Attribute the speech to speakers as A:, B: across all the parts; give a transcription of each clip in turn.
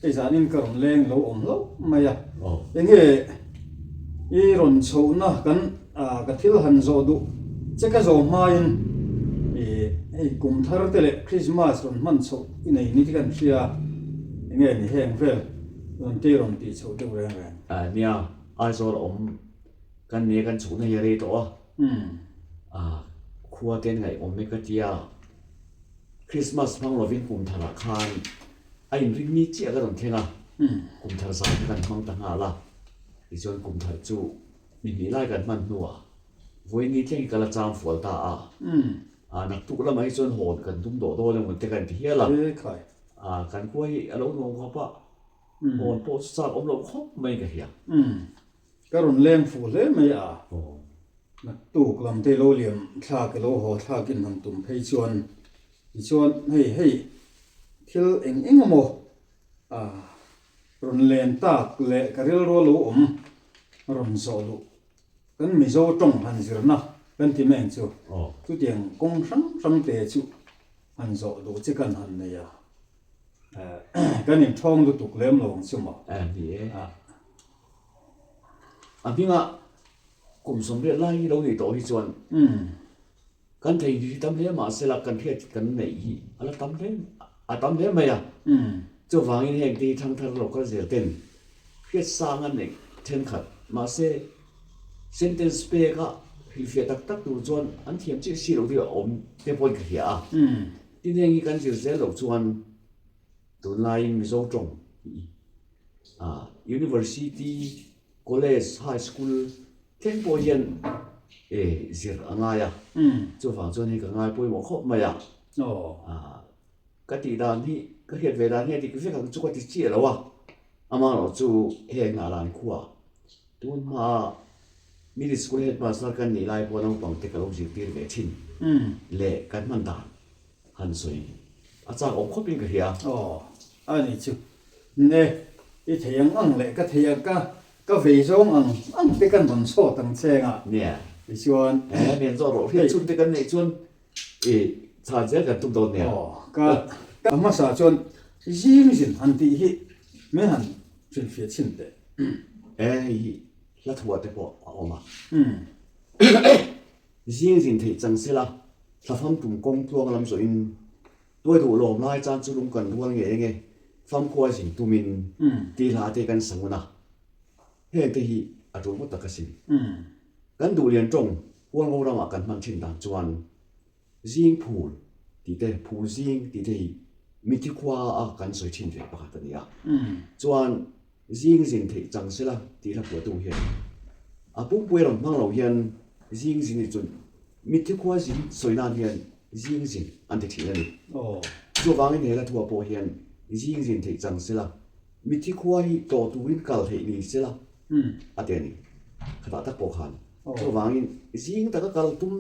A: Hei zanin ka rawn leng lo awm hlauh mai a. Enge i rawn chhohna kan ka thil han zawh duh che ka zawh hmain i hei kum thar te leh Christmas rawn hman chhoh i nei ni te kan hria enge ni heng vel rawn te rawn tih chhoh deuh reng reng.
B: Nia, Aizawl awm kan nia kan chhohna hi a rei tawh a, khua te an ngaihawm e ka tia. Christmas hmang lovin kum tharah khan a inring ni chiah ka rawn thleng a, kum thar zan kha kan hmang ta nghal a, tichuan kum thar chu ni hnih lai kan hman hnuah vawiin thleng hi ka la chang fual ta a, a naktuk lamah hi chuan hawn kan tum dawh dawn emaw te ka inti hial a, a kan khua hi a lo nuam khawp a, hawn pawh chu chak awm loh khawp mai ka hria.
A: Ka rawn leng fuh hle mai a, naktuk lam te lo liam thlak i lo haw thlak in han tum phei chuan tichuan hei hei thil eng eng emaw rawn len tak leh ka rilru lo awm rawn zawh luh kan Mizo tawng han zirna kan ti mai ang chu chutiang kawng hrang hrang te chu han zawh duh che kan han nei a kan inthawng lutuk lem lo ang chu maw.
B: A hmingah kum 80 lai hi lo nih tawh hi chuan kan thei hi tam hle mah sela kan hriat kan neih hi a la tam hle a tam hle mai a. Chuvangin heng te hi thangthar lo kal zel ten hriat sang a neih thenkhat mahse sentence peka hrilhfiah tak tak tur chuan an thiam chiah si loh hi a awm te pawhin ka hria a. Tin heng hi kan zir zel loh chuan Tunlaiin Mizo tawng hi University, College, High School thleng pawh hian zir a ngai a, chuvang chuan hei ka ngai pawimawh khawp mai a. Ka tih dan hi, ka hriat ve dan hi a dik vek ang chu ka ti chiah lo a, amaherawh chu heng Hnahlan khuaa tun hmaa Middle School Headmaster kan nih lai pawh naupang te ka lo zirtir ve thin leh kan hman dan Han sawi a chak awm khawp in ka hria.
A: Aw, a ni chu. Ne, i thei ang ang leh ka thei ang ka ka vei zawng ang ang te kan rawn chhawt ang cheng a.
B: Nia.
A: Tichuan.
B: E, men zawh rawh hriat chhun te kan neih chuan i chhan zel kan tum dawn nia.
A: Aw, ka ka hmasa chuan zing zin han tih hi min han hrilhfiah chhin teh.
B: E, hei hi hla thuah te pawh a awm a. Zing zin theih chang sela, thlafam tum kawng tluang lam zawhin tuai duh lawm lai chan chu lung kan rual nge enge famkhua zin tumin tih hla te kan sangun a, heng te hi a tul ngawt tak asin. Kan duhlian tawng Hualngo ramah kan hman thin dan chuan zing phul tih te, phul zing tih te hi mithi khua a kan sawi thin ve pakhat a ni a, chuan Zing zin theih chang sela tih hla phuahtu hian a pumpui a rawn hmang lo hian zing zin hi chuan mitthi khua zin sawi nan hian zing zin an ti thin a ni. Chuvangin he hla thuah pawh hian zing zin theih chang sela mitthi khua hi tlawh turin kal theih ni sela a ti a ni. Khatah tak pawh khan chuvangin zing taka kal tum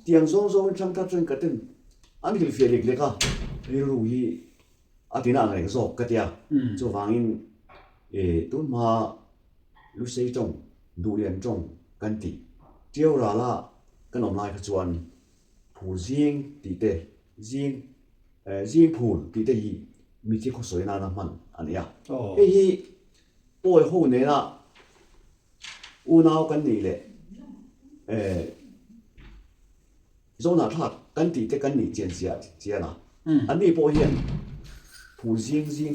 B: tiang zawng zawngin hrangthar chuan ka ten an hrilhfiah lek lek a, rilru hi A tina ang reng zawk ka tia. Chuvangin tun hma Lusei tawng, Duhlian tawng kan tih Tiau rala kan awm lai kha chuan phul zing tih te, zing zing phul tih te hi mithi khawsawi nana hman a ni a. Hei hi pawi ho nena unau kan nih leh Zawnah thlak kan tih te kan nih chian chiah chian a, anni pawh hian phul zing zing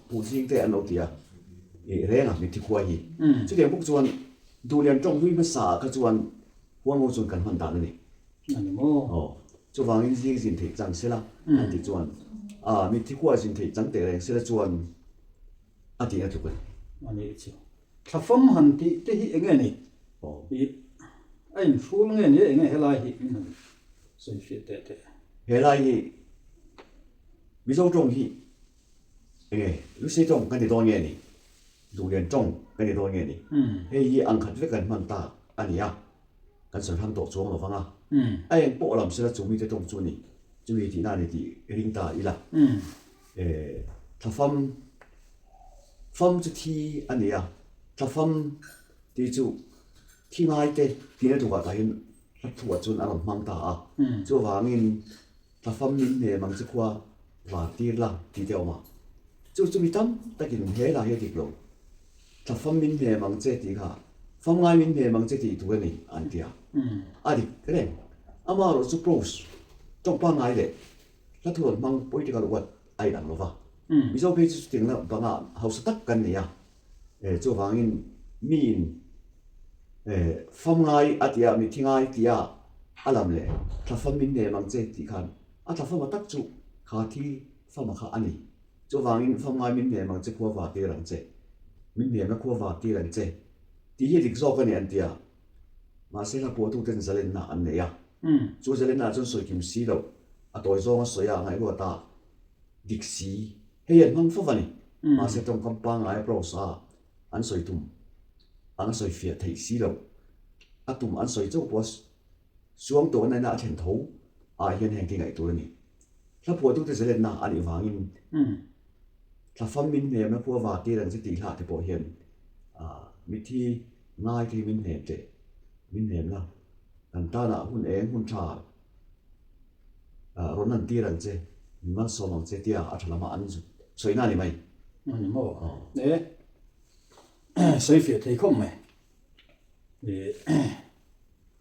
B: phul zing te an lo ti a, ih reng a mitthi khua hi. Chutiang bawk chuan Duhlian tawng hlui hmasa ah kha chuan Hualngo chuan kan hman dan a ni.
A: A ni maw?
B: Aw, chuvangin zing zin theih chang sela an tih chuan a mitthi khua zin theih chang teh reng sela chuan a tihna tluk a ni.
A: A nih chu. Thlafam han tih te hi enge ni? Ih, a inhrul nge ni enge helai hi min han sawi fiah teh teh.
B: Helai hi Mizo tawng hi enge Lusei tawng kan ti dawn nge ni? Duhlian tawng kan ti dawn nge ni? Hei hi ang khat vek kan hman ta a ni a, kan sawi hlang tawh chuang lo vang a. A eng pawh lam sela chu mite tawng chu a ni, chumi tihna a ni tih ring ta ila. Thlafam fam chu thi a ni a, thlafam tih chu thi ngai te tihna tukah tah hian hla thuah chuan a rawn hmang ta a, chuvangin thlafam min hnem ang che khua var tir la tih te a awm a. Chu chu mi tam takin he lah hi a dik lo. Thla fam min hnem ang che tih kha fam ngai min hnem ang che tih tur a ni an ti a. A dik reng. Amaherawh chu prose tawng pangngai leh hla thu rawn hmang political word a inang lo va. Mizo phei chu chutiang na banga hausa tak kan nei a. Chuvangin miin fam ngai a tia mitthi ngai tia a lam leh thla fam min hnem ang che tih khan a thla fama tak chu kha thi fama kha a ni. Chuvangin fam ngai min hnem ang che khua var tir ang che, min hnemna khua var tir ang che tih hi dik zawk a ni an ti a. Mahse hla pawhtuten zalenna an nei a. Chu zalenna ah chuan sawi kim si loh, a tawi zawnga sawi a ngaihruat a dik si. Hei an hmang fo a ni. Mahse tawngkam pangngai prose a an sawi tum ang a sawi fiah theih si loh, a tum an sawi chauh pawh a suang tawh naina a thlen tho ah hian heng thil ngaih tur a ni. Hla phuahtute zalenna a nih vangin thla fam min hnemna khua va tir ang che tih hlah te pawh hian mitthi ngai te hi min hnem teh, min hnem la, kan tanah hun eng hun tha rawn lan tir ang che, min malsawm ang che tia a tha lamah an sawina a ni mai.
A: A ni maw? E, sawi fiah thei khawp mai.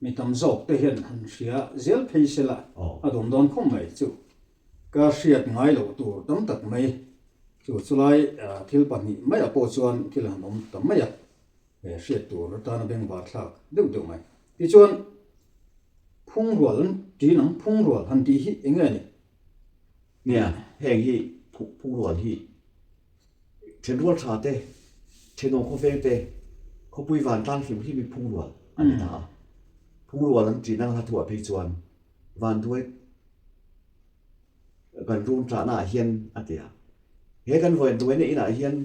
A: Mi tam zawk te hian han hria zel phei se la a dawm dawn khawp mai chu. Ka hriat ngai loh tur tam tak mai chu chulai thil pahnih maiah pawh chuan thil han awm ta mai a, hriat tur atana bengvar thlak deuh deuh mai. Tichuan phungrual an ṭin ang, phungrual han tih hi eng nge ni?
B: Nia, heng hi phungrual hi Thenrual tha te, thenawm khawveng te, khawpui vantlang hlim hlim hi phungrual a ni ta a. Phungrual an ṭihna hla thuah phei chuan vanduai kan rum ṭahna ah hian a ti a. He kan vanduaina inah hian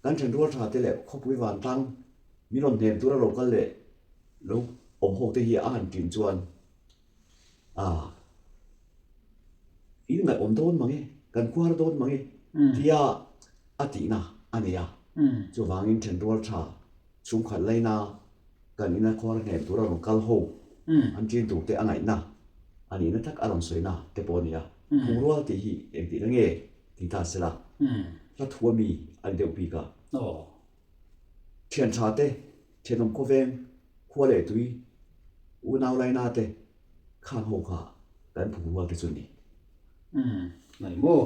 B: kan thenrual tha te leh khawpui vantlang min rawn hnem tura lo kal leh lo awm ho te hi a han ṭin chuan A, in ngaihawm dawn mang e, kan khuar dawn mang e tia a tihna a nei a. Chuvangin thenrual tha chhungkhat laina kan ina khuar hnem tura rawn kal ho an ṭin tur te a ngaihna a nihna tak a rawn sawina te pawh a ni a. Phungrual tih hi engtihna nge ti ta sela, hla thu a mi a ni deuh bik a. Thian tha te, thenawm khawveng, khua leh tui, unau laina te khang ho kha kan phung rual te chu ni.
A: Umm, nai maw?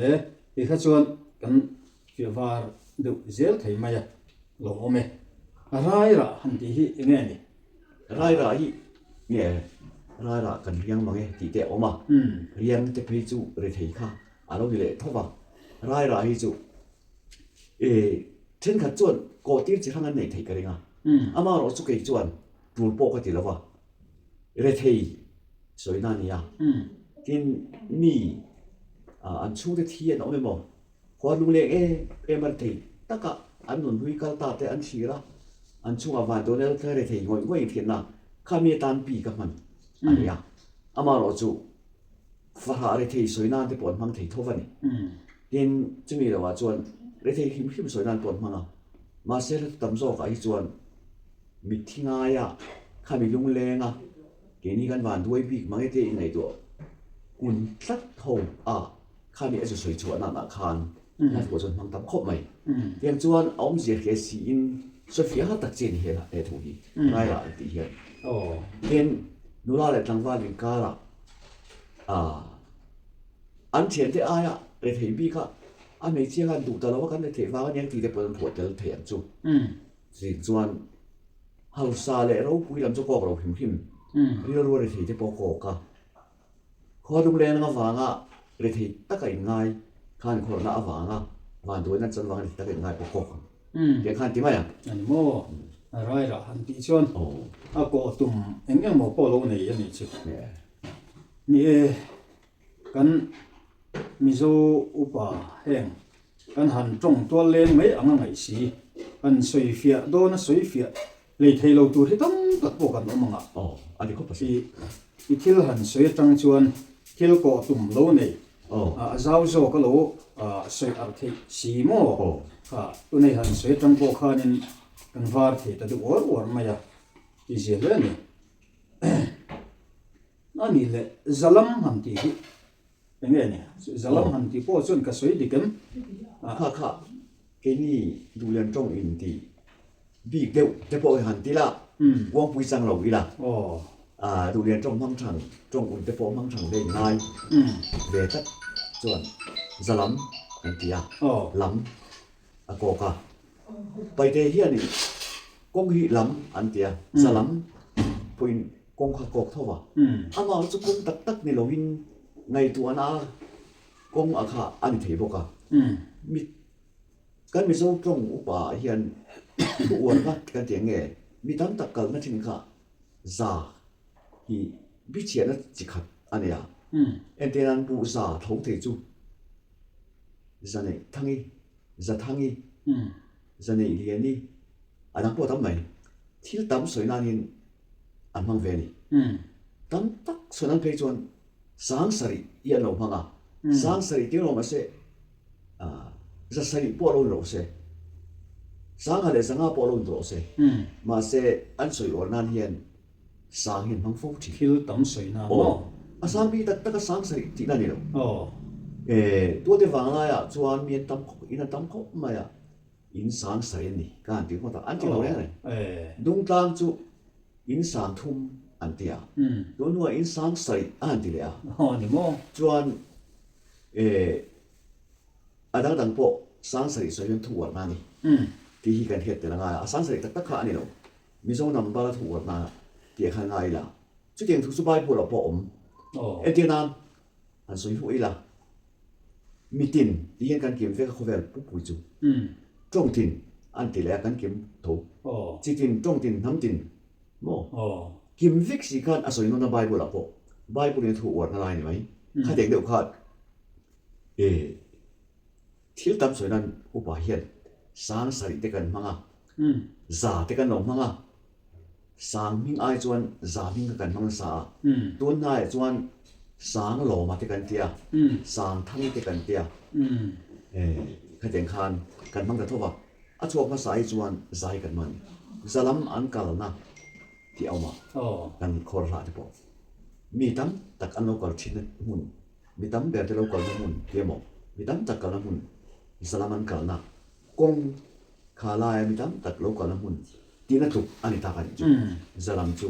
A: E, ti kha chuan kan fiah var deuh zel thei mai a, lawmawm e. Rairah han tih hi eng nge ni?
B: Rairah hi nge rairah kan riang mang e tih te a awm a, riang te phei chu rethei kha a lo ni leh tho va, rairah hi chu E, thenkhat chuan kawhtir chi hrang an neih theih ka ring a, amaherawh chu kei chuan tul pawh ka ti lo va, rethei sawina a ni a, tin mi an chhungte thi an awm emaw, khua lungleng em em a rethei taka an nun hlui kal ta te an thlir a, an chhungah van dawn elo thleng rethei ngawih ngawih inthianna kha mi atan pi ka hman a ni a, amaherawh chu Fahrah rethei sawi nan te pawh an hmang thei tho va ni. Tin, chumi lohah chuan rethei hrim hrim sawi nan pawh an hmang a. Mahse, hla tam zawkah hi chuan mitthi ngaia khami lunglenga keini kan van duai bik mang e te inngaihtuah kun tlat ho a khami a zu sawi chhuah nanah khan hla thu chuan hmang tam khawp mai. Tiang chuan a awmzia hria siin sawi fiah har tak che ni he thu hi Rairah an tih hian. Tin, nula leh tlangval inkarah A, an thiante aia rethei bik a, a hmeichhia khan duh ta lo a kan rethei vang a nia tih te pawh an phuah tel thei ang chu. Chuvang chuan hausa leh ropui lam chu kawk lo hrim hrim, rilru a rethei te pawh kawk a, khua lungleng avanga rethei taka inngai khan khawrhna avanga vanduaina chan vanga rethei taka inngai pawh kawk ang. Tiang khan ti mai ang.
A: A ni maw? A rairah han tih chuan a kawh tum eng eng maw pawh lo nei a nih chu. Ni e, kan Mizo upa heng kan han tawng tual leng mai ang a ngaih si. Han sawi fiah dawn a sawi fiah lei thei lo tur hi tam tak pawh kan awm ang a. I thil han sawi atang chuan thil kawh tum lo nei A zau zawk a lo sawi arh theih si maw? Kha tunei han sawi atang pawh khanin kan var thei ta deuh uar uar mai a, tih zia hle a ni. A nih leh zalam han tih hi eng nge ni? Zalam han tih pawh chuan ka sawi dik em?
B: Kha kha keini Duhlian tawng in tih bik deuh te pawh hi han ti la, uangpui chang lo ila, Duhlian tawng hmang thang, tawng un te pawh hmang thang ve ngai ve tlat chuan za lam kan ti a, lam a kawk a. Paite hianin kawng hi lam an ti a, za lam pawhin kawng kha kawk tho va. Amah chu kawng tak tak ni loin ngaihtuahna kawng a kha a ni thei bawk a. Mi kan Mizo tawng upa ah hian thu uarna kan ti ang nge, mi tam tak kalna thin kha za hi bichhiahna chi khat a nei a. Entirnan buh za tho thei chu Zaneih-thangi, Zathangi, Zaneih-liani, a dang pawh a tam mai. Thil tam sawi nanin an hmang ve a ni. Tam tak sawi nan phei chuan sang sarih hi an lo hmang a, sang sarih tir lo mahse za sarih pawh lo ni rawh se, sangha leh zanga pawh lo ni rawh se, mahse an sawi uar nan hian Sang hi an hmang fo thin.
A: Thil tam sawi nan maw?
B: Aw, a sang bik tak tak a sang sarih tihna a ni lo.
A: Aw.
B: E, tuate vang laiah chuan mi an tam khawp, in an tam khawp mai a, in sang sarih an ni ka han ti ngawt a, an ti lo reng a ni. Dungtlang chu in sang thum an ti a, tun hnuah in sang sarih a han ti leh a.
A: Aw ni maw?
B: Chuan e, a dang dang pawh sang sarih sawi hian thu uarna a ni tih hi kan hriat tel a ngai a, a sang sarih tak tak kha a ni lo. Mizo number a thu uarna tih khan ngai ila, chutiang thu chu Bible ah pawh a awm. Entir nan han sawi hmuh ila, mitin tih hian kan kim vek a khawvel pupui chu. Tawngtin an ti leh a kan kim tho. Chitin, tawngtin, hnamtin maw? Kim vek si khan a sawi nawn a Bible ah pawh. Bible in a thu uarna lai a ni mai. Khatiang deuh khan e. Thil tam sawi nan upa hian sang sarih te kan hmang a, za te kan lo hmang a, sang hming ai chuan za hming kha kan hmang nasa a, tun hnaiah chuan sang lawma te kan tia, sang thangi te kan tia, khatiang khan kan hmang ta tho va, a chhuak hmasa hi chuan za hi kan hmang a ni. Za lam an kalna tih a awm a, kan khawr hlah te pawh mi tam tak an lo kal thin hmun. Mi tam ber te lo kalna hmun ti emaw, mi tam tak kalna hmun, Salam an kalna kawng kha laia mi tam tak lo kalna hmun tihna tluk a ni tak a nih chu. Zalam chu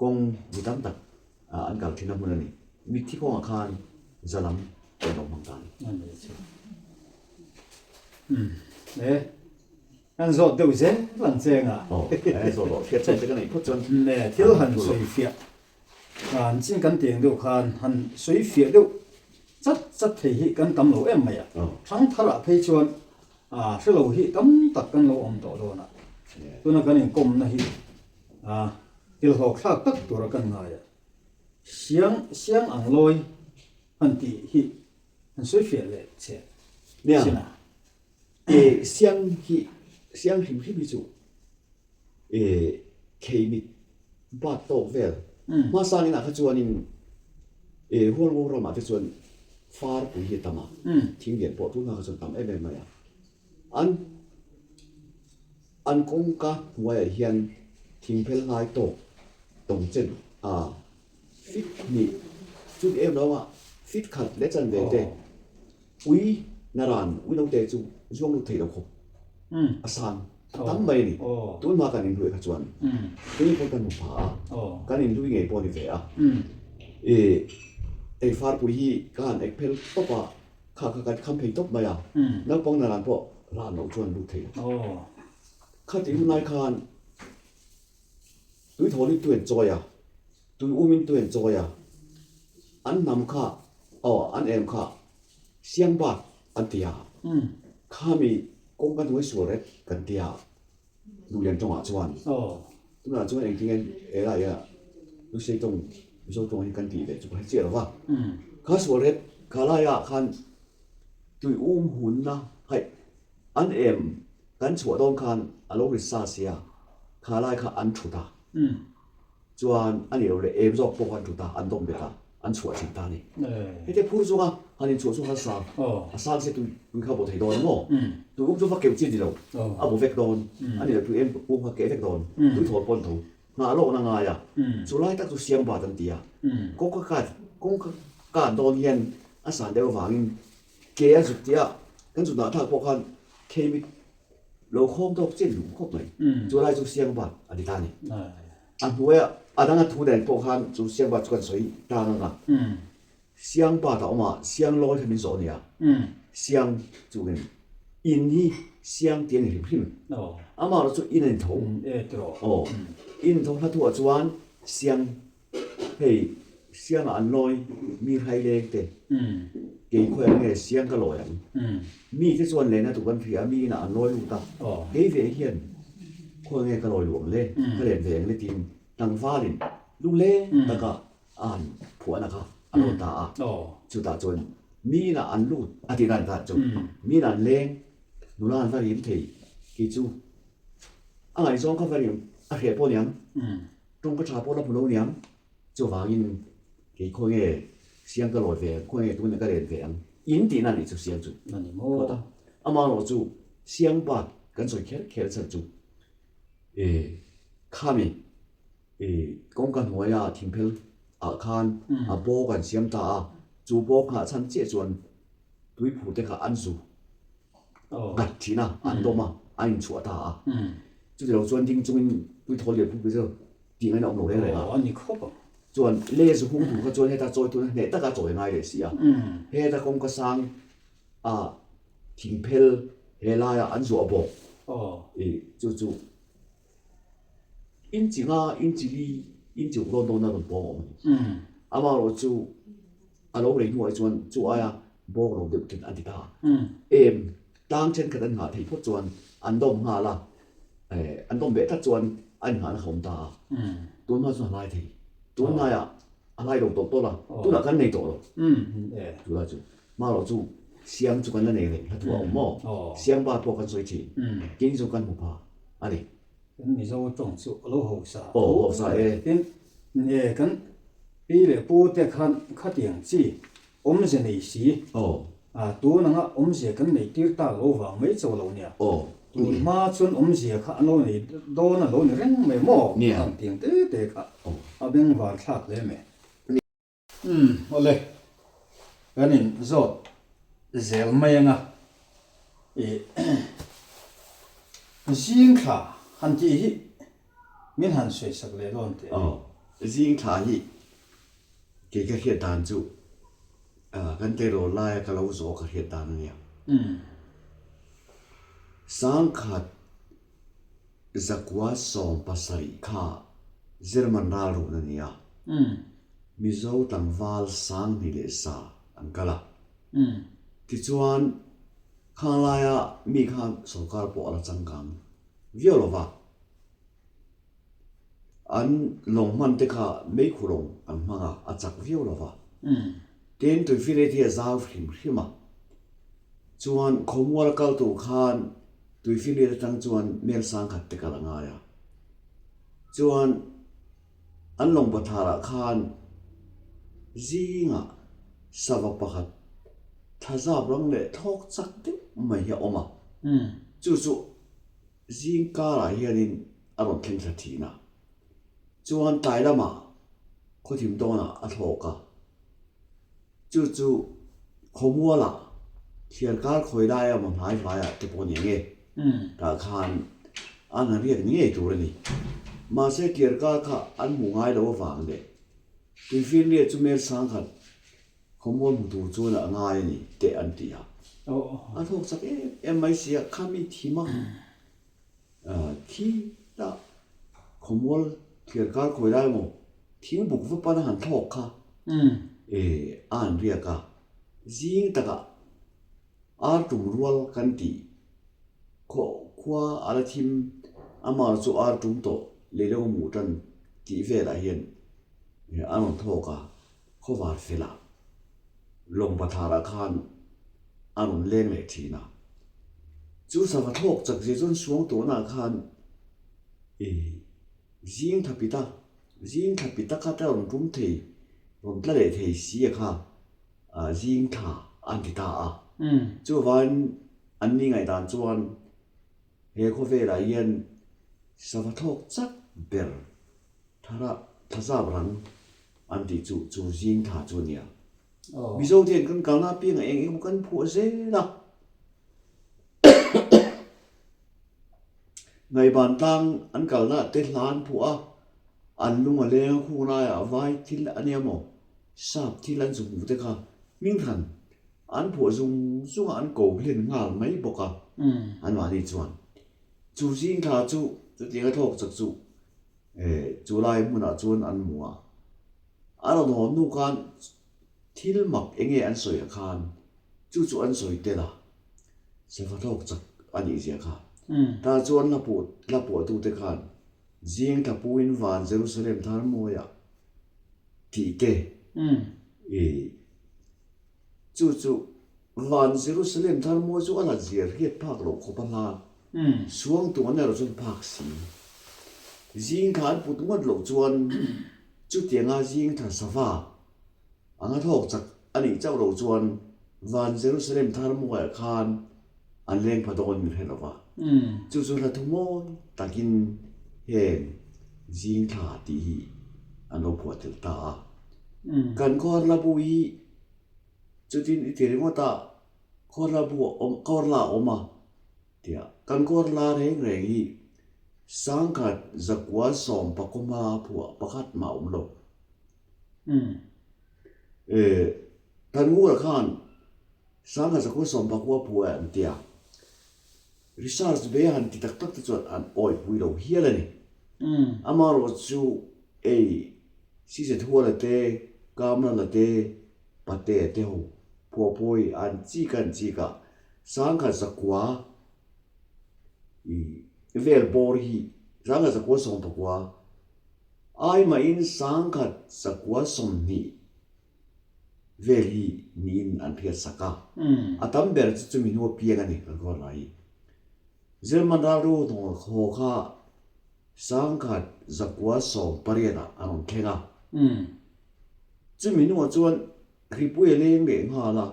B: kawng mi tam tak an kal thinna hmun a ni. Mitthi kawngah khan Zalam tih an lo hmang ta a ni.
A: A ni chu. Umm e, kan zawt deuh zel ang che nga.
B: Aw, e zawt rawh, hriat chhuak te ka neih phawt chuan.
A: Umm e, thil han sawi fiah Han chin kan tih ang deuh khan han sawi fiah deuh chat chat thei hi kan tam lo em mai a. Thangtharah phei chuan hre lo hi tam tak kan lo awm tawh dawn a. Tuna kan inkawmna hi thilhlawk thlak tak tura kan ngai a. Siang siang ang lawi han tih hi han sawi fiah leh che sin a.
B: Siang hi siang hrim hrim hi chu Khei mit bat tawk vel. Hmasang inah kha chuanin Hualngo ramah te chuan far pui hi a tam a, thing lian pawh tunah kha chuan tam em em mai a. An an kawngka hnuaiah hian thing phel hlai tawk tawng chen a fit hnih chuti em lo a fit khat leh chanve te Ui naran ui note chu zuang lut thei lo khawp a sang a tam mai a ni. Tun hma kan inhlui kha chuan kei pawh kan hmu pha a, kan inhlui ngei pawh a ni ve a. I ei farpui hi ka han ek phel tawp a, kha kha kan kham phei tawp mai a, naupang naran pawh ran loh chuan lut thei lo. Khatih hun lai khan tui thawl hi tui an chawi a, tui umin tui an chawi a, an hnam kha Aw, an em kha siang bak an ti a, khami kawng kan hnuai sual rek kan ti a, Duhlian tawngah chuan tunah chuan engtin nge helai ah Lusei tawng Mizo tawng hi kan tih leh chu ka hre chiah lo va, kha sual rek kha laiah khan tui um hunna haih an em kan chhuah dawn khan a lo ri sa sia, kha lai kha an thut a. Chuan a nih loh leh em zawk pawh an tut a, an dawm bet a, an chhuah thin ta a ni. Hetia phur chunga han inchhuah chu harsa, a sang se tui tui kha a bo thei dawn a maw? Tui um chu va keuh chi a ni lo, a bo vek dawn, a nih loh tui em um kha keh vek dawn, tui thawl pawh an tho nghah lawkna ngai a, chu lai tak chu siang bat an ti a, kawngka kat kawngka kat dawn hian a san deuh avangin ke a zuk tih a. Kan zut dah thlak pawh khan kheimit lo khawng tawk chian duh khawp mai. Chu lai chu Siangbat a ti ta a ni. A hnuaia a danga thu nen pawh khan chu Siangbat chu kan sawi tang ang a. Siangbat a awm a, Sianglawi kha min zawh a nia. Siang chu kan in hi Siang tih a ni hrim hrim. Amaherawhchu in a ni tho. Aw, in tho hla thuah chuan Siang Hei siangah an lawi mi hrai leng te, kei khawiah nge siang ka lawi ang? Mi te chuan lehna tur kan hria a, mi inah an lawi lut a, kei ve hian khawiah nge ka lawi luh ang le, ka let ve ang le tiin tlangvalin lungleng taka a han phuahna kha a lo ta a. Chutah chuan mi inah an lut a tih dan kha chu mi inah an leng, nula an va rim thei, kei chu a ngaihzawng kha va rim a hreh pawh niang. Tawng ka tha pawh la hmu lo niang. Chuvangin kei khaw nge siang ka lawi ve ang, khaw nge tunah ka len ve ang in tihna a nih chu siang chu.
A: A ni maw?
B: Phawt a. Amaherawh chu siang bat kan sawi kher kher chhan chu e khami e kawngka hnuaia thingphel ah khan a bawk an siam ta a, chu bawk nghah chhan chiah chuan tuiphur te kha an zu nghat thin a, an dawm a, an inchhuah ta a. Chuti lo chuan ding chungin puithawl leh pupui chu tih ngaihna awm lo reng reng a.
A: A ni khawp ang.
B: Chuan le zu hung tur kha chuan heta chawi tuna hneh taka chawi ngai leh si a. Heta kawngka sang a thingphel he laia an zuah bawk i chu chu Inchi nga, inchi li, inchi uk dawn dawna rawn pawng a awm a ni. Amaherawhchu a lo rei hnuah hi chuan chu aia bawk lo deuh thin an ti ta. Em tlang thenkhat an nghah theih phawt chuan an dawm nghal a, an dawm beh tlat chuan a inngahna kha a awm ta a. Tun hma chuan a lai thei. Tun hnaiah a lai lo tawlh tawlh a, tunah kan nei tawh lo. Chulai chu amaherawhchu siang chu kan la nei reng hla thu a awm maw? Siang bat pawh kan sawi thin. Keini chu kan hmu pha a ni.
A: Kan Mizo tawng chu a lo hausa
B: Aw, hausa e.
A: Tin, nge kan pi leh pu te khan khatiang chi awmze nei si.
B: Aw.
A: A, tun anga awmzia kan nei tir tak lo vang mai cho lo nia.
B: Aw.
A: Tun hma chuan awmzia kha an lo nei dawn a lo ni reng mai maw?
B: Nia.
A: Khang tiang te te kha
B: Aw.
A: a bengvar thlak hle mai. Umm awle, kan in zawt zel mai anga ih zing thla han tih hi min han sawi sak leh dawn teh.
B: Aw, zing thla hi kei ka hriat dan chu kan tleirawl laia ka lo zawh ka hriat dan a nia. Sangkhat Zakua 70 kha German ral run a ni a, Mizo tlangval 2000 leh sa an kal a. Tichuan, khang laia mi khan sorkar pawh a la changkang viau lo va, an lawng hman te kha meikhu lawng an hmang a, a chak viau lo va. Tin, tuifirei hi a zau hrim hrim a, chuan khawmual kal tur khan Tuifinriat atang chuan mel 10,000 te kal a ngai a. Chuan an lawng patharah khan zingah sava pakhat thlazap rang leh thlawk chak deuh mai hi a awm a. Chu chu zing karah hianin a rawn thleng thla thin a. Chuan tlai lamah khawthim dawnah a thlawk a. Chu chu khawmualah thliarkar khawi laia maw hnai vaiah te pawh a ni ang e. Tah khan an han riak ni ngei tur a ni. Mahse thliarkar kha an hmu ngai lo avang leh tuifinriat chu mel 10,000 khawmual hmu tur chuan a ngai a ni teh an ti a. A thawk chak em em mai si a, khami thim a Thi ta khawmual thliarkar khawi lai maw thing buk va pana han thlawk kha e a han riak a, zing takah ar tum rual kan tih khaw khua a la thim amah chu ar tum tawh lei lo hmuh tan tih velah hian a rawn thlawk a, khawvar felah lawng patharah khan a rawn leng leh thin a. Chu sava thlawk chak zia chuan suang tawhnaah khan i zing thla pita zing thla pita kha te rawn tum thei rawn tla leh thei si a kha zing thla an ti ta a. Chuvangin an ni ngaihdan chuan he khawvelah hian sava thlawk chak ber thara thlazap rang an tih chu chu zing thla chu a nia. Mizo te hian kan kalna apiangah eng eng emaw kan phuah zel a. Ngaihban tlang an kalna te hla an phuah a, an lung a leng a khung laiah vai thil a nia maw, sap thil an zu hmuh te kha hming hran an phuah zung zung a an ko hlen nghal mai bawk a, anmahni chuan chu zing thla chu chutiang a thlawk chak chu chu lai hmunah chuan an hmu a, a rawn hawn hnu khan thil mak eng nge an sawi ah khan chu chu an sawi tel a, sava thlawk chak a nih zia kha. Tah chuan hla puh hla puahtute khan zing thla puin van Jerusalem thar mawiah tih te i chu chu van Jerusalem thar mawi chu a la zir hriat phak loh khawp a hla suang tu an erawh chuan phak si. Zing thla an put ngawt loh chuan chutianga zing thla sava anga thawk chak a nih chauh loh chuan van Jerusalem thar mawiah khan an leng pha dawn min hre lo va. Chu chu hla thu mawi takin heng zing thla tih hi an lo phuah tel ta a. Kan Khawrla bu hi chutin i ti ringawt a, Khawrla bu a awm, Khawrla a awm a tia. Kan Khawrla reng reng hi sangkhat zakua sawm pakawma phuah pakhat mah a awm lo. Thanngura khan sangkhat zakua sawm pakua phuah an tia. Research ve han ti tak tak te chuan an awihpui lo hial a ni. Amaherawh chu ei Size Thuala te, Kamlala te, Patea te ho phuahphawi an chik an chik a, sangkhat zakua i vel bawr hi sangkhat zakua 19 ai mahin sangkhat zakua 20 vel hi niin an hriat sak a, a tam ber chu chumi hnu apiang a ni kan khaw lai hi. German ralru haw kha 1918 ah an rawn thleng a, chumi hnuah chuan hripui a leng leh nghal a,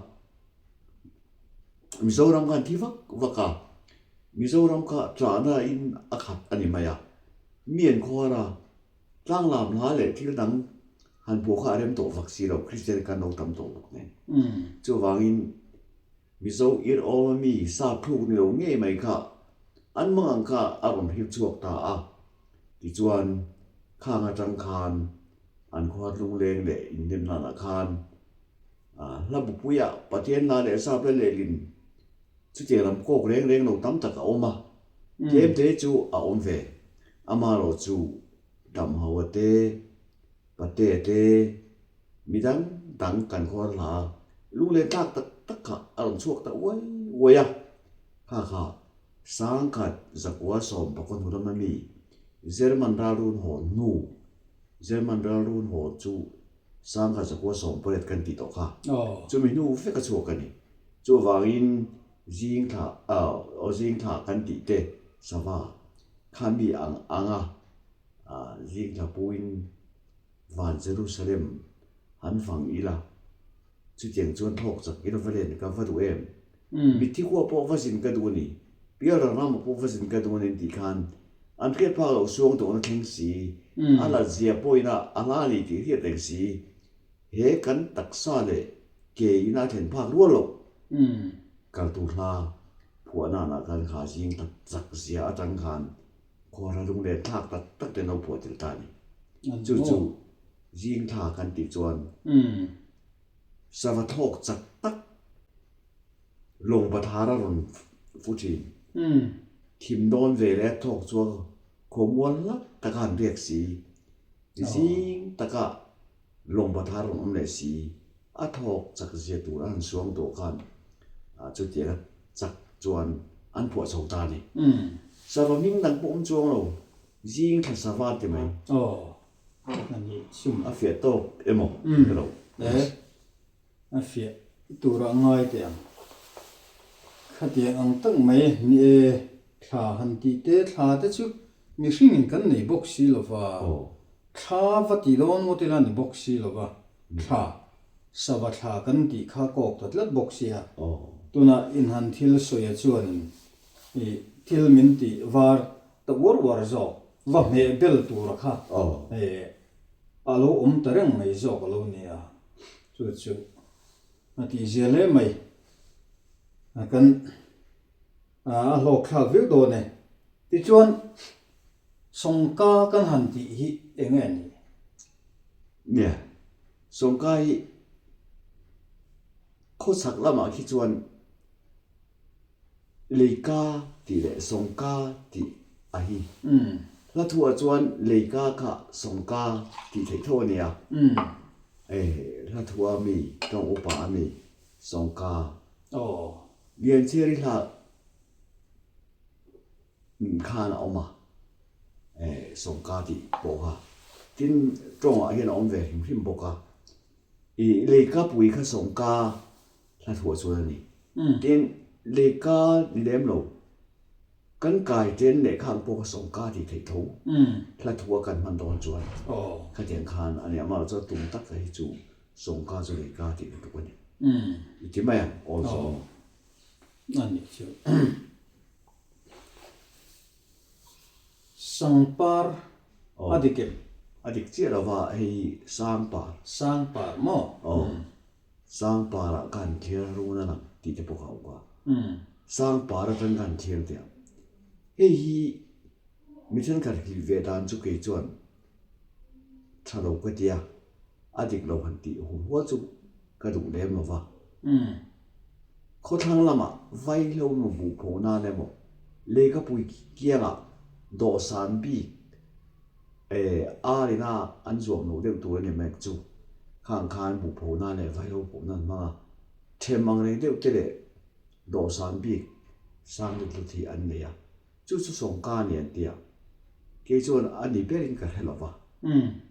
B: Mizoram khan thi vak vak a, Mizoram kha tlahna in a khat a ni mai a, mi an khuar a. Tlanglam hla leh thil dang han phuah kha a rem tawh vak si lo, Kristian kan lo tam tawh bawk nen. Chuvangin Mizo ir awm a mi sa thluk ni lo ngei mai kha an mang ang kha a rawn hrilh chhuak ta a. Tichuan khang atang khan an khuat lungleng leh inhnem nanah khan hla bupuiah Pathian hla leh sap la lehlin chutiang lam kawk reng reng lo tam tak a awm a, tlem te chu a awm ve. Amaherawh chu Damhaua te, Patea te, mi dang dang kan khuar hla lunglen thlak tak tak kha a rawn chhuak ta uai uai a. Kha kha 1919 hnu lama mi German ralrun hawn hnu, German ralrun hawn chu 1918 kan tih tawh kha, chumi hnu vek a chhuak a ni. Chuvangin zing thla, aw zing thla kan tih te sava Kha mi ang anga zing thla puin van Jerusalem han fang ila, chutiang chuan thlawk chak ila va len ka va duh em? Mitthi khua pawh va zin ka duh a ni, Pialral ramah pawh va zin ka duh a ni an tih khan an hriat phak loh suang tawhna thleng si, a lat zia pawhin a a hla a ni tih hriat reng si, he kan taksa leh ke ina a thlen phak rual loh kal tur hla Phuah nanah khan kha zing tak chak zia atang khan khuara lunglen thlak tak tak te an lo phuah tel ta a ni. Chu chu zing thla kan tih chuan sava thlawk chak tak lawng pathar a rawn fu thin. Thim dawn ve leh a thlawk chuan khawmual hlak taka han riak si, zing taka lawng pathar rawn awm leh si. A thawk chak zia tur a han suang tawh khan chutianga chak chuan an phuah chho ta a ni. Sava hming dang pawh awm chuang lo, zing thla sava ti mai. A fiah tawk emaw ka lo.
A: A fiah tur ah ngai teh ang. Khatiang ang tak mai ni e, thla han tih te thla te chu mihringin kan nei bawk si lova. Thla va ti dawn ngawt ila ni bawk si lova. Thla, sava thla kan tih kha kawk ta tlat bawk sia. Tunah inhan thil sawia chuanin i thil min tih var ta uar uar zawk, va hmeh bel tura kha a lo awm ta reng mai zawk a lo nia. Chu chu a tihzia hle mai. Kan a hlawk thlak viau dawn e. Tichuan, Sawngka kan han tih hi eng nge ni?
B: Nia, Sawngka hi khawchhak lamah khi chuan Leika tih leh Sawngka tih a hi. Hla thuah chuan Leika kha Sawngka tih theih tho a nia. Hla thua mi tawng upa a mi Sawngka. Lianchhiari hla khan a awm a, Sawngka tih pawh kha. Tin, tawngah hian a awm ve hrim hrim bawk a. Ih Leika pui kha Sawngka hla thuah chuan a ni. Tin, Leika ni lem lo, kan kai chen lehkha ang pawh kha Sawngka tih theih tho hla thua kan hman dawn chuan khatiang khan a ni. Amaherawhchu a tum tak hi chu Sawngka chu Leika tih lutuk a ni. I ti mai ang, awl zawng.
A: A nih chu. Sangpar a dik em?
B: A dik chiah lo va, hei Sangpar.
A: Sangpar maw?
B: Aw. Sangparah ka han thlir a run a lang tih te pawh ka awk a. Sangpar atang ka han thlir teh ang. Hei hi mi thenkhat hlih ve dan chu kei chuan tha lo ka ti a, a dik lo han tih hum hual chu ka duh lem lo va. Khawthlang lamah vaihlo emaw buh pho nan emaw lehkhapui kiangah dawhsan bik ar ina an zuam loh deuh tur a ni mek chu khang khan buh pho nan leh vaihlo pho nan hmang a, them ang reng deuh te leh dawhsan bik sang lut lut hi an nei a, chu chu sawngka a ni an ti a, kei chuan a ni berin ka hre lo va,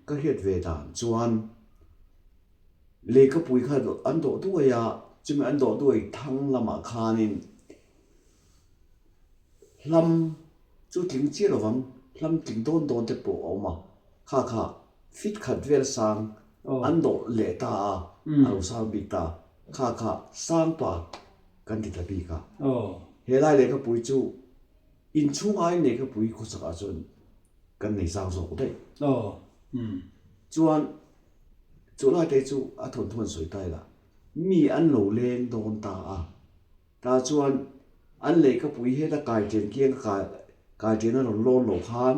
B: ka hriat ve dan chuan. Lehkhapui kha an dawh duai a, chumi an dawh duai thang lamah khanin hlam chu tling chiah lovang, hlam tling dawn dawn te pawh a awm a, kha kha fit khat vel sang an dawh leh ta a, a lo sang bik ta, kha kha sang pa kan ti ta bik a. Helai lehkhapui chu inchhung aiin lehkhapui khawchhakah chuan kan nei sang zawk daih. Chuan Chu lai te chu a thawnthu an sawi ta ila, mi an lo leng dawn ta a, tah chuan an lehkhapui heta kaiṭen kiang ka kaiṭen a rawn lawn loh khan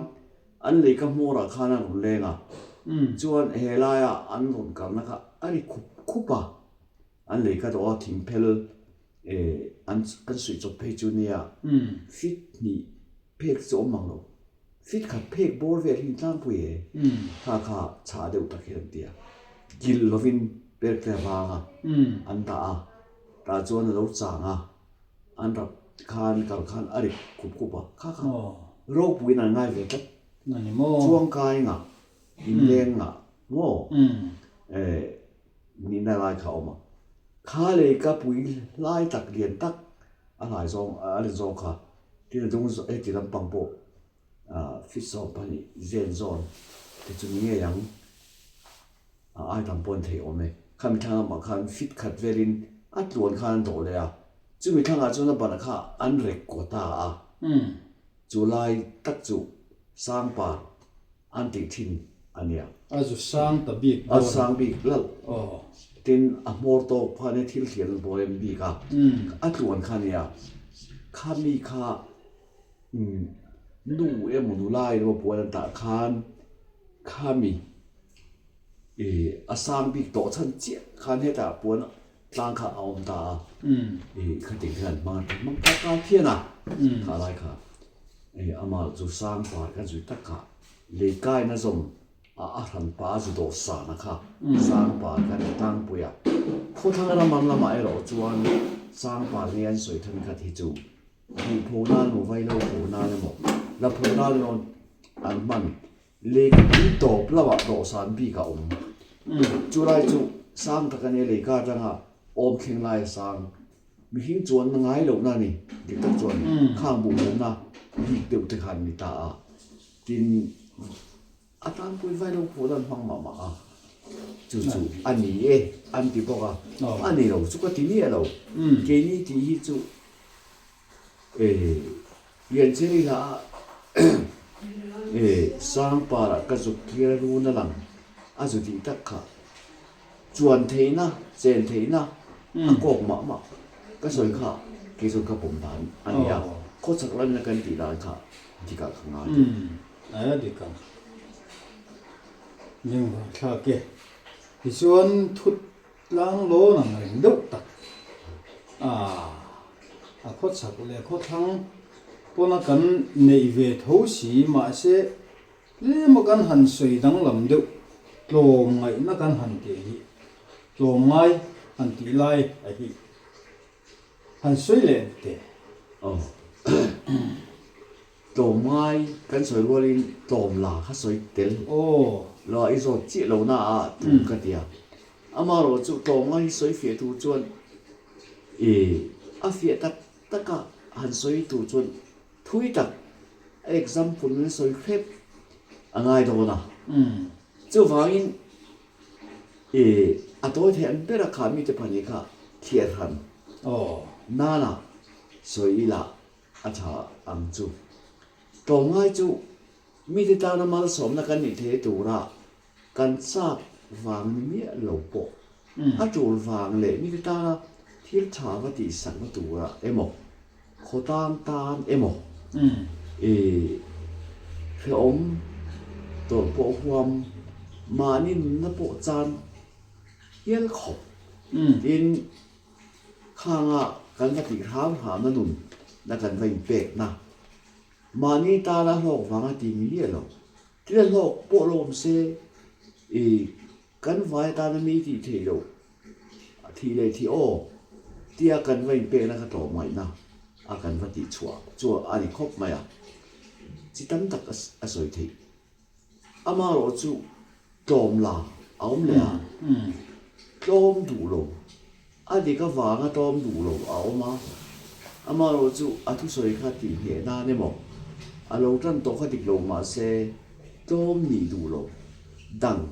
B: an lehkha hmawrah khan a rawn leng a, chuan he laia an rawn kalna kha a ri khup khup a, an lehkha dawh a thingphel an an suih chawp phei chu nia fit hnih Phek chu awm mang lo. Fit khat phek bawr vel hi tlangpui e. Kha kha chhah deuh tak hian an ti a. Kilh lovin perk te vang a an dah a. Tah chuan a lo chang a. An rap khan kal khan a rik khup khup a. Kha kha ropuiin an ngai ve tlat. Chuangkai ngah, inleng ngah maw nihna lai kha a awm a. Kha lei ka pui lai tak lian tak a hlai zawng a len zawng kha Tin a dung heti lampang pawh fit 12 zen zawn te chu ni ngei ang a ai tam pawh an thei awm e. Khami thlang lamah khan fit khat velin a tluan khan an dawh leh a, chumi thlangah chuan a ban kha an rek kaw ta a, chu lai tak chu Sangpar An tih thin a nia.
A: A zu sang ta bik
B: dawn. A sang bik lalh. Aw. Tin, a hmawr tawk pha nia thil hlian an bawl em bik a. A tluan kha nia. Kha mi kha nu emaw nula emaw puan an tah khan kha mi ih a sang bik tawh chhan chiah khan hetah puan tlang kha a awm ta a. Ih khatin khan hmang hmang ta ta phian a. Kha lai kha. Hei amah chu sang par ka zui tak a, lei kaina zawm a a hran pa a zu dawh sana kha sang par ka ti tlangpui a. Khawthlang ram ang lamah erawh chuan sang par nge an sawi then khat hi chu buh pho nan emaw vailo pho nan emaw la pho nan emaw an hman lei tawp lamah dawhsan bik a awm. Chulai chu sang tak a nia lei kar atanga awm thleng lai a sang Mihring chuan na ngai lohna a ni, dik tak chuan khang buhmawmna bik deuh te khan ni ta a, tin a tanpui vai lo pawh an hmang mah mah a, chu chu a ni e an ti bawk a, a ni lo chu ka ti miah lo, keini tih hi chu Liancheri hla ah Sangpara ka zuk thlir a run a lang a zu tih tak kha. Chuan theihna, chen theihna a kawk mah mah ka sawi kha kei chuan ka pawm dan a ni a. Khawchhak lamina kan tih dan kha dikah ka ngai deuh.
A: Umm, a dik ang. Bengvar thlak e. Tichuan thut tlang lawn ang reng deuh tak a, a khawchhak leh khawthlang pawna kan neih ve tho si mahse tlema kan han sawi danglam deuh tlawm ngaihna kan han tih hi tlawm ngai han tih lai a hi. Han sawi leh teh.
B: Aw. Tlawmngai kan sawi rualin tlawm la kha sawi tel.
A: Aw.
B: Lo a i zawt chiah lo na a tum ka ti a. Amaherawh chu tlawmngai hi sawi fiah tur chuan i a fiah tak tak a han sawi tur chuan thui tak a example in sawi hrep a ngai dawn a. Chuvangin I a tawi thei ang ber a kha mite pahnih kha thliar hran nana sawi ila a tha ang chu. Tlawmngai chu mite tana malsawmna kan nih thei tura kan chak vang ni miah lo pawh a tul vang leh mite tana thil tha va tihsakna tura emaw Khawtlang tan emaw i hrehawm tawrh pawh huam mahni nunna pawh chan hial khawp. Tin, khanga kan va tih hram hramna nun na kan va inpekna mahni tana hlawk vanga ti ni miah lo. Thil a hlawk pawh lo awm se i kan vai atana mi tih theih loh A thih leh thih aw tia kan va inpekna kha tlawm ngaihna a kan va tih chhuah chu a ni khawp mai a, chi tam tak a sawi theih. Amaherawh chu tlawm la a awm leh a, tlawm duh lo, a dik avanga tlawm duh lo a awm a, amaherawh chu a thusawi kha tih hneh nan emaw a lo tan tawh kha dik lo mahse tlawm nih duh lo dang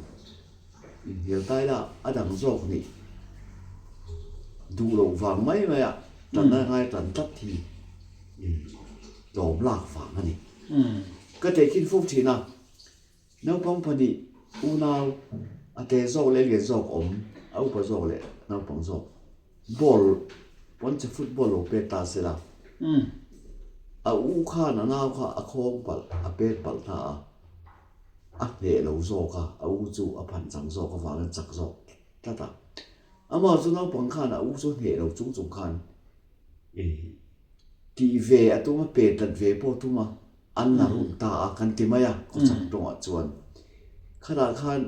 B: Inhnial tai la, a dang zawk nih duh loh vang mai mai a tanna ngai tan tlat hi tlawm lak vang a ni. Ka tehkhin fo thin a, naupang pahnih unau a te zawk leh lian zawk awm, a upa zawk leh naupang zawk ball pawnche football lo pet ta se la, a u khan a nau kha a khawng palh a pet palh ta a. A hneh lo zawk a, a u chu a phan chang zawk avangin chak zawk tlat a. Amah chu naupang khan a u chu hneh lo chung chung khan tih ve a tum a, pe tlat ve pawh a tum a, an la run ta a kan ti mai a khawchhak tawngah chuan. Khatah khan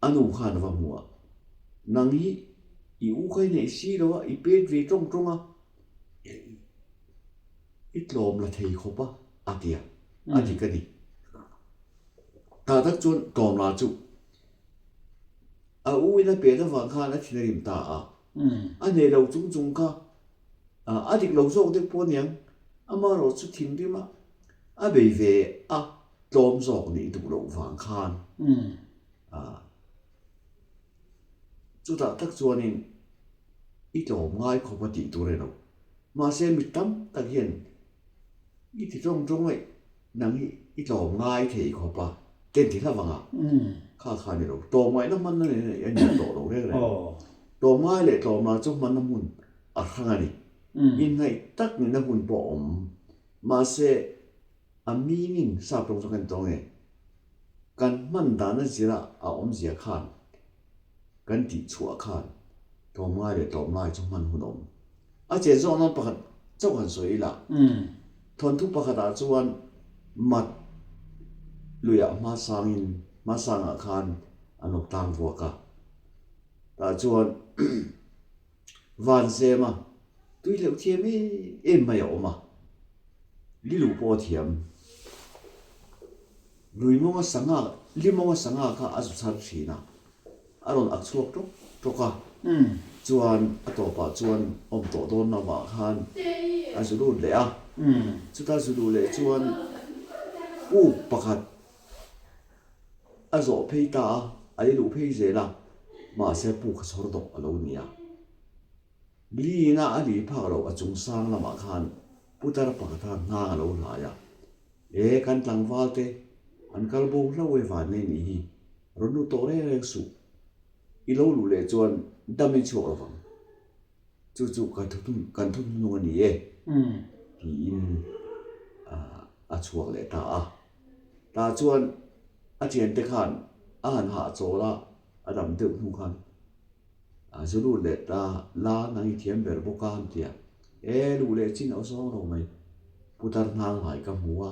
B: a nu khan a va hmu a, Nang hi i u kha i neih si lo a, i pet ve tawng tawng a, I tlawm la thei khawp a, a ti a, a dik a ni. Tah tak chuan tlawm la chu a u in a pet avang khan a thin a rim ta a, a nei lo chung chung kha a dik lo zawk deuh pawh aniang, amaherawh chu thinrim a a bei ve a tlawm zawk nih duh loh vang khan chutah tak chuanin i tlawm ngai khawp a tih tur a ni lo. Mahse mi tam tak hian i ti tawng tawng aih nang hi i tlawm ngai thei khawp a ten ti hlauh ang a, kha kha a ni lo. Tlawm ngaihna hmanna nen a ni tawh lo reng reng. Tlawm ngai leh tlawm la chu hmanna hmun a hrang a ni. Inhnaih tak nihna hun pawh a awm. Mahse a meaning sap tawng chu kan tawng e. Kan hman dana zira a awmzia khan kan tih chhuah khan tlawmngai leh tlawmlai chu hman hun a awm. A chen zawk nan pakhat chauh han sawi ila, thawnthu pakhatah chuan mat luiah hmasangin hmasangah khan an awp tlang vuak a, tah chuan Vanzema tui hleuh thiam em em mai a awm a, Lilu pawh a thiam. Lui mawnga sangha, li mawnga sangha kha a zu chhar thin a, a rawn ak chhuak tawk tawk a, chuan a tawpah chuan awm tawh dawn lovah khan a zu lut leh a, chuta zu luh leh chuan puk pakhat a zawh phei ta a, a i luh phei zel a, mahse puk kha chhawr dawh a lo ni a. Lina a li phak loh a chung sang lamah khan putar pakhat khan hnang a lo hlai a, E, kan tlangval te an kal bo hlauh e van nei nih hi, rawn lut tawh reng reng suh. I lo luh leh chuan dam in chhuak lovang. Chu chu kan thuthnung a ni e. Tiin a chhuak leh ta a. Tah chuan a thiante khan a han hahchawl a, a dam deuh hnu khan a zu lut leh ta la nang i thiam ber bawk a an ti a. E luh leh chin a zawng lo mai. Putar hnang hlai ka hmu a.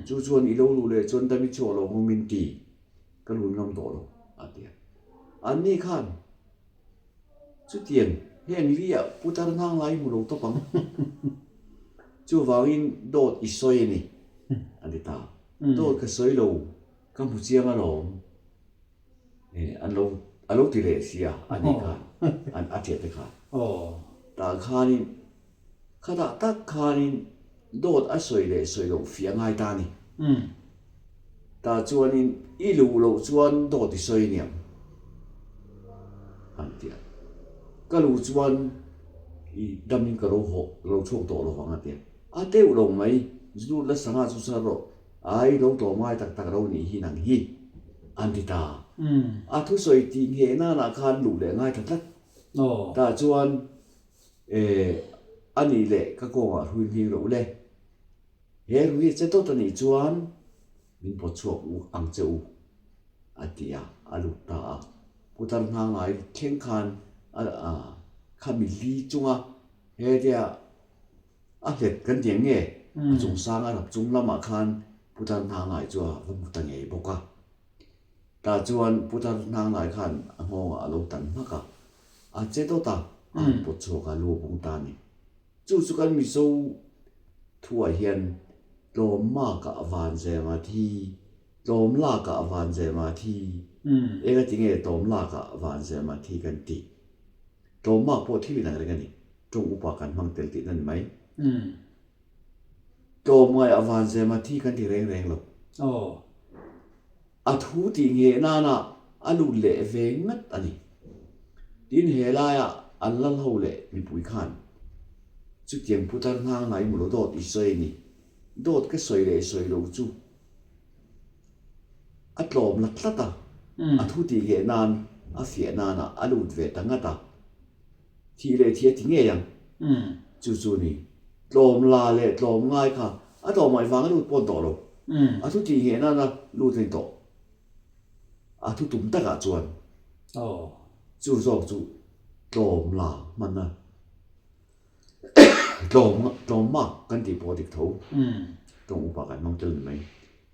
B: Chu chuan i lo luh leh chuan dam i chhuak lo ang min ti. Ka lut ngam tawh lo a ti a. Anni khan chutiang heng li ah putar hnang lai hmu lo tawp ang. Chuvangin dawt i sawi a ni a ti ta. Dawt ka sawi lo ka hmu chiang alawm. An lo a lo ti leh si a a ni khan an a thiat te khan. Tah khanin khatah tak khanin dawt a sawi leh sawi loh fiah ngai ta a ni. Tah chuanin i luh loh chuan dawt i sawi aniang an ti a. Ka luh chuan i damin ka lo haw lo chhuak tawh lo vang a ti a. A teuh lo mai lut la sangha chu char rawh. Ai lo tlawm ngai tak tak lo nih hi nang hi an ti ta. A thusawi tih ngheh nanah khan luh leh ngai ta tlat. Tah chuan eh a nih leh ka kawngah hrui hming loh le. He hrui che tawt a nih chuan min pawt chhuak u ang che u a ti a, a lut ta a. Putar hnangai thleng khan a khami li chunga hetia A hlet kan ti ang nge? A chung sang a rap chung lamah khan Putar Hnanglai chu a va hmu ta ngei bawk a. Tah chuan Putar Hnanglai khan a nghawngah a lo tan hmak a, a che dawt a, a han pawt chhuak a, lu a bung ta a ni. Chu chu kan Mizo thuah hian tlawm makah van zema thi, tlawm lakah van zema thi, engati nge tlawm lakah van zema thi kan tih? Tlawm mak pawh thil inang reng a ni. Tawng upa kan hmang tel tihna ni mai. Tlawm ngai a van zema thi kan ti reng reng lo. A thu tih ngheh nana a lut leh ve ngat a ni. Tin he laia an lal ho leh mipui khan chutiang putar hnang nai mu lo dawt i sawi a ni. Dawt ka sawi leh sawi lo chu a tlawm la tlat a, a thu tih ngheh nan a fiah nana a lut ve ta ngat a. Thih leh thih a ti ngei ang. Chu chu ni. Tlawm la leh tlawm ngai kha a tlawm ngaih vang a lut pawn tawh lo. A thu tih ngheh nana lut a ni tawh. A thu tum takah chuan chu zawk chu tlawm la hman a tlawm tlawm mak kan tih pawh a dik tho. Tawng upa kan hmang tel ni mai.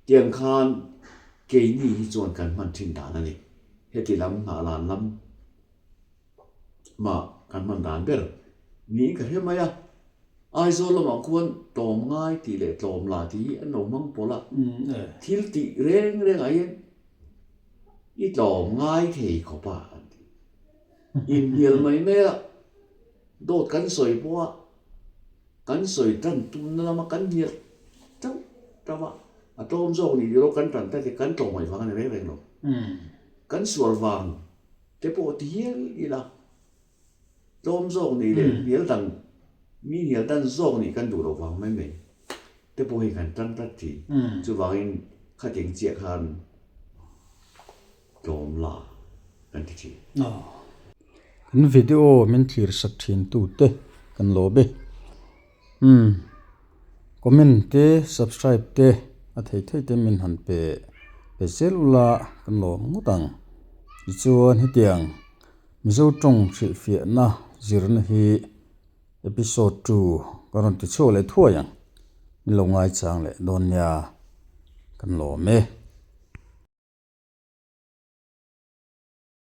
B: Tiang khan keini hi chuan kan hman thin dan a ni. Heti lam hnahlan lam. Mah kan hman dan ber niin ka hre mai a, Aizawl lamah khuan tlawm ngai tih leh tlawm la tih hi an lo hmang pawlh a, thil tih reng rengah hian i tlawm ngai thei khawp a an ti. Inhnial mai mai a, dawt kan sawi pawh a, kan sawi tan tumna lama kan hnial teuh teuh a, a tlawm zawk nih ilo kan tan tlat hi kan tlawm ngaih vang a ni reng reng lo. Kan sual vang Te pawh ti hial ila, tlawm zawk nih leh hnial dang, mi hnial dan zawk nih kan duh loh vang mai mai te pawh hi kan tan tlat thin. Chuvangin khatiang chiah khan tlawm la kan ti thin.
A: Kan video min thlir sak thin tu te kan lawm e. Umm comment te subscribe te a thei thei te min han pe pe zel ula kan lawm ngawt ang tichuan hetiang Mizo tawng hrilhfiahna zirna hi episode 2 ka rawn ti chhuak leh thuai ang min lo ngaichang leh dawn nia kan lawm e.